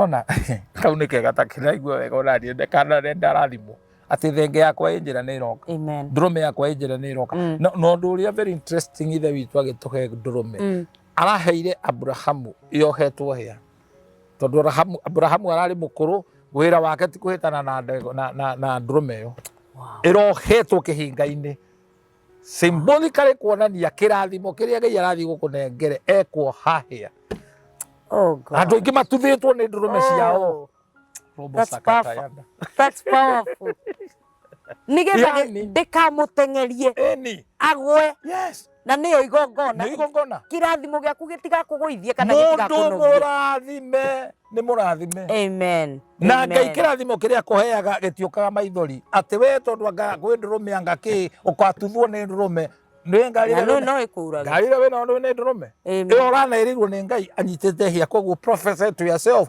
Ona kau nĩ kega ta kĩraigua wega ona niĩ ndekana ndarathimwo atĩ thenge yakwa ĩ njĩra nĩ ĩroka. Amen. Ndũrũme yakwa ĩ njĩra nĩ ĩroka. Na ũndũ ũrĩa very interesting, Ithe witũ agĩtũhe ndũrũme araheire Abrahamu yohetwo hĩa, tondũ Abrahamu ararĩ mũkũrũ, wĩra wake ti kũhĩtana na ndego na ndũrũme ĩyo. Ĩrohetwo kĩhinga-inĩ symbolically kuonania kĩrathimo kĩrĩa Ngai arathiĩ gũkũnengere ekuoha hĩa. Oh God. Andũ aingĩ matuthĩtwo nĩ ndũrũme ciao. Oh, Robo that's sakatayana. That's powerful. Nigetha Yani. ndĩkamũteng'erie Ĩni. agwe. Na nĩyo igongona. Nĩ igongona. Kĩrathimo gĩaku gĩtigakũgũithie kana Mũndũ gĩtigakũnogie. mũrathime nĩ mũrathime. Amen. Na Ngai Amen. kĩrathimo kĩrĩa kũheaga gĩtiũkaga maithori atĩ we tondũ anga kwĩ ndũrũme anga kĩ ũkatuthwo nĩ ndũrũme nĩ ngari. Na no no ĩkũraga. Ngari ĩrĩa wĩnayo nĩ ndũrũme Amen. ĩyo ũranerĩirwo nĩ Ngai anyitĩte hĩa. Koguo prophesy to yourself.